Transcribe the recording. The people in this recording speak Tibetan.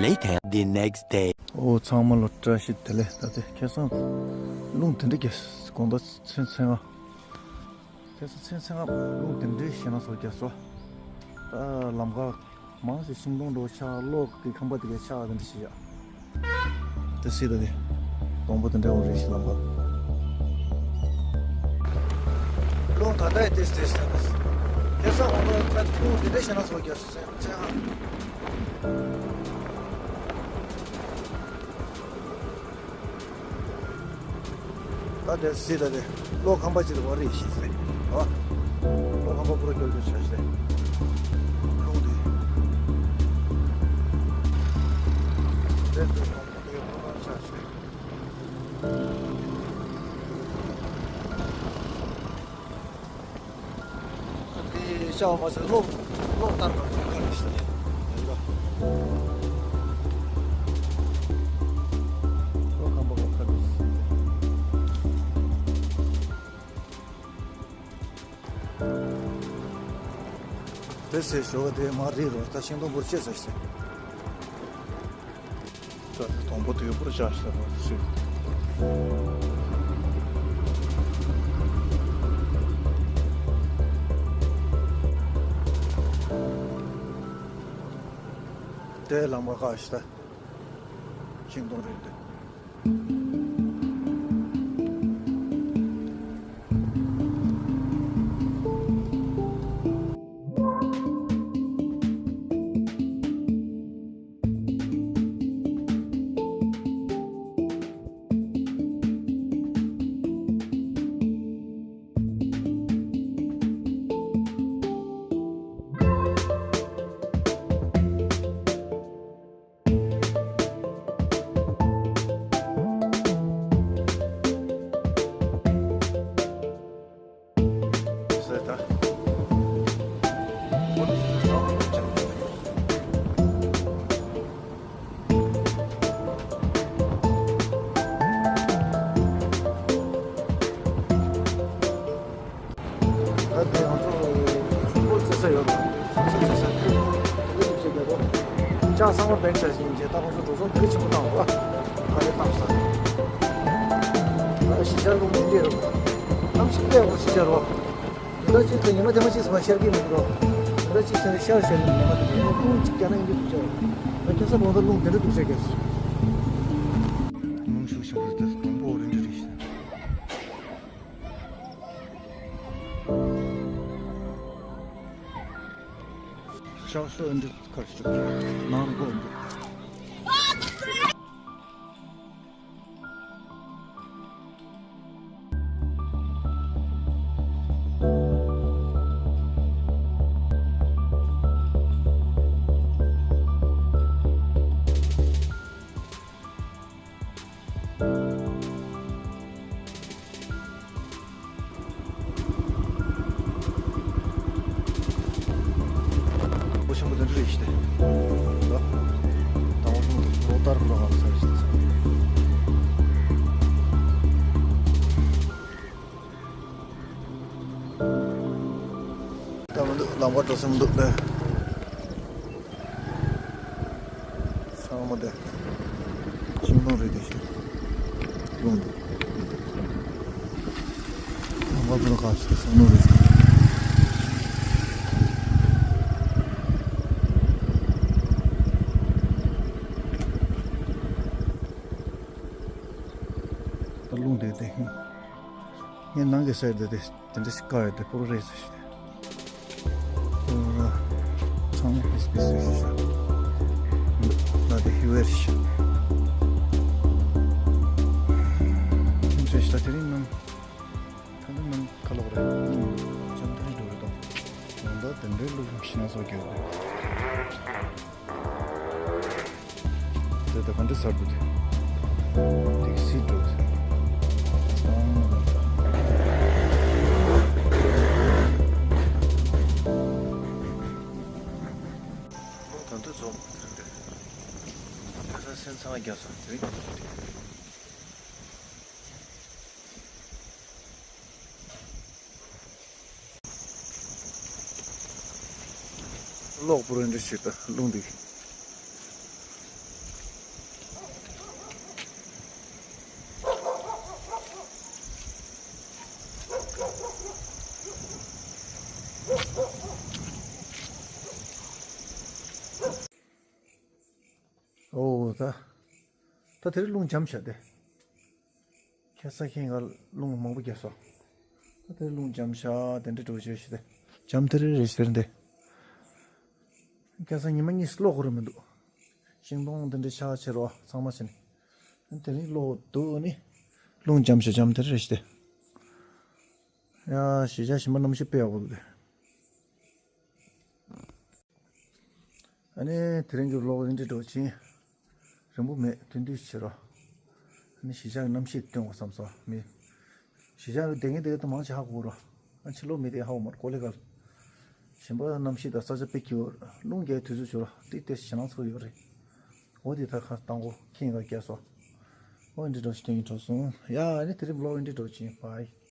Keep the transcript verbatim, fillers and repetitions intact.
Later, the next day. ཨོ་ཚང་མ་ལོ་བཀྲ་ཤིས་བདེ་ལེགས། ད་ལྟ་ཁ་སང་རླུང་དེ་འདྲ་གི་དགོང་དག་མཚན་མཚན་ང་། ཁ་སང་མཚན་མཚན་ང་རླུང་དེ་འདྲའི་ཞེད་སྣང་ཚ་པོ་རྒྱག་སོང་། ད་ལམ་ཁ་མང་ཞིག་ཤིང་སྡོང་འདྲ་པོ་ཆགས། གློག་གི་ཁང་པ་དེ་གའི་ཆགས། དེ་འདྲ་ཞིག་ཡ། དེ་སྲིད་ད་དེ་སྡོང་པོ་དེ་འདྲ་པོ་རེད་ཤག་ལམ་ཁ། རླུང་ད་ལྟ་ཡི་དེ་དེ་ཞེད་སྣང་། ཁ་སང་དགོང་དག་ད་རླུང་དེ་འདྲའི་ཞེད་སྣང་ཚ་པོ་རྒྱག་སོང་། མཚན་མཚན་ང་། ད་དེ་སྲིད་ད་དེ་གློག་ཁང་པ་ཅིག་ལ་བ་རེད་ཤེས་ཟེར། ཨ། གློག་ཁང་པ་པུ་ར་སྐྱོར་སྐྱོར་ཆགས་ཤེས། རླུང་དེ། དེ་དེ་གློག་ཁང་པ་དེ་པུ་ར་ཆགས་ཤེས། དེ་ཤ་བ་མ་ཟད་གློག་གློག་ལྟར་བར་གྱུར་ཁ་ལ་ཞིག་ཡིན་ལ། གློག་ཁང་པ་གོ་ཁ་ལ་ཞིག་དེ་ཟེར་ཞོ་དེ་མ་རེད་རོ། ད་ཤིང་སྡོང་པོར་ཆེ་ས་ཞིག་ཟེར། ད་དུང་པོ་དུས་པོར་བཞག་ཤག་ཟེར། དེ་ལམ་ཁ་ཁ་ཤི་ད་ཤིང་སྡོང་རེད་དེ། ཟེར་ད། ད་དེ་ང་ཚོ་ཁྱུང་པོ་རྩེ་ས་ཡོད་ལ། ཁྱུང་པོ་རྩེ་ས་དེ་དེ་འདྲ་ཞིག་རྒྱབ་པོ། ལྕགས་ཚང་མ་བེད་སྤྱད་བཞིན་བྱས། ད་ཁོང་ཚོ་འགྲོ་སོང་དེ་འདྲ་ཆེན་པོ་བཏང་བ། ག་རེ་བཏང་ས། ད་གཞིས་ཆགས་རླུང་འདི་འདྲ་རེད། གནམ་གཤིས་ཀྱི་ཡག་པོ་གཞིས་ཆགས་རེད། ད་ཅིག་ད་ཉི་མ་དེ་མ་ཅིག་སོང་ཤར་གྱི་མི་འགྲོ། ད་ཅིག་སོང་ཤར་ཤར་ཉི་མ་དེ་ཉི་མ་ཀུན་ཅིག་རྒྱག་ན་ཡིན་གྱི་འདུག་ཅག་ད་ཁྱེད་ས་གོང་ད་རླུང་དེ་འདྲ་འདུག་ཅག་རྒྱག་སོང་། རླུང་ཤུགས་ཆེན་པོ་དེ་སྡོང་པོ་འོ་རེ་འདྲ་རེད་ཤག་ཤག་ཤག་འདི་ཁར་ཤག་ནང་སྒོ་འདི། ལོ་ཆེན་པོ་དེ་འདྲ་རེད་ཤག་སྟེ། ལོ། དང་པོ་ལོ་ལྟར་འགྲོ་བ་ཚར་ཤག་སྟེ། ད་མི་འདུག་ལམ་ཁ་འགྲོ་སེམས་འདུག་ལེ། ཚང་མ་དེ་ཤིང་སྡོང་རེད་དེ་ཤིང་སྡོང་འདུག་ལམ་ཁ་འགྲོ་ཁ་ཤི་ཤིང་སྡོང་རེད། རླུང་དེ་དེ་ངའི་ནང་གི་སའི་དེ་དེ་དེ་འདྲ་ཞིག་དཀའ་ཡོད་དེ་པོ་རེད་ཟེར་ཤི་དེ། ཚང་མ་སྤེས་སྤེས་སུ་ཤི་ཤི། ན་དེ་ཧི་ཝེར་ཤི། འདྲ་ཞིག་ད་དེ་རིང་ནམ། ད་ནི་ནམ་ཁ་ལོག་རེད། ནམ་འཇམ་ཐིང་ཐིང་འགྲོ་རེད་དོ། ཡང་ད་དེ་འདྲའི་ལུགས་ཤི་ན་སོགས་ཀྱི་ཡོད་རེད། དེ་ད་ག་འདྲ་ཚར་འདུག་དེ། དེ་སྲིད་འགྲོ་དེ། ཚང་མ་ད། ད་འདི་ཚོ་དེ་རིང་དེ། ཁ་སང་སེམས་ཚང་རྒྱག་སོང་དེ་རིང་། གློག་པུ་ར་འདྲ་ཞིག་ད་རླུང་འདི། ཨོ་ད། ད་དེ་རིང་རླུང་འཇམ་ཤག་སྟེ། ཁ་སང་ཁྱེད་ཀ་རླུང་མང་པོ་བརྒྱབ་སོང་། ད་དེ་རླུང་འཇམ་ཤག་དེ་འདྲ་འགྲོ་བྱོས་ཤི་སྟེ། འཇམ་དེ་རེ་རེ་ཞིག་དེ་རེད་འདི། ཁ་སང་ཉི་མ་གཉིས་གློག་ཁོ་རེ་མི་འདུག་ཤིང་སྡོང་དེ་འདྲ་ཆག་ཆེ་རོ་ཚང་མ་བྱས་ནས། དེ་རིང་གློག་འདུག་ནི། རླུང་འཇམ་ཤག་འཇམ་དེ་རེ་ཞིག་སྟེ། ཡ་གཞིས་ཆགས་གཞན་པ་གནམ་གཤིས་དཔེ་ཡག་པོ་འདུག་སྟེ། ཨ་ནི་དེ་རིང་གི་ལོག་འདི་འདྲ་འགྲོ་ཕྱིན། རིང་པོ་མེད་ཐུང་ཐུང་བྱེད་རོགས། ཨ་ནི་གཞིས་ཆགས་ཀྱི་གནམ་གཤིས་སྟོན་དགོས་བསམ་སོང་མི། གཞིས་ཆགས་ཀྱི་བསྡད་མཁན་དེ་ད་མང་ཆེ་ཧ་གོ་རོགས། ཨ་ཕྱི་ལོགས་མི་དེ་ཧ་གོ་མར་ཀོ་ལེ་གལ། གཞན་པ་གནམ་གཤིས་དང་ས་ཆ་དཔེ་སྐྱིད་པོ་རེད། རླུང་རྒྱག་དུས་ཚོད་བྱོས་རོགས་དེ་ལྟས་ཞེད་སྣང་ཚ་པོ་ཡོད་རེད། འོ་དེ་ད་ཁ་བཏང་གོ་ཁྱེད་ཀ་རྒྱག་སོང་། ཨོ་འདི་འདྲ་ཞིག་སྟོན་གྱི་གྲོགས་སོང་ཡ། ཨ་ནི་དེ་རིང་ལོག་འདི་འགྲོ་ཕྱིན་བྷའི།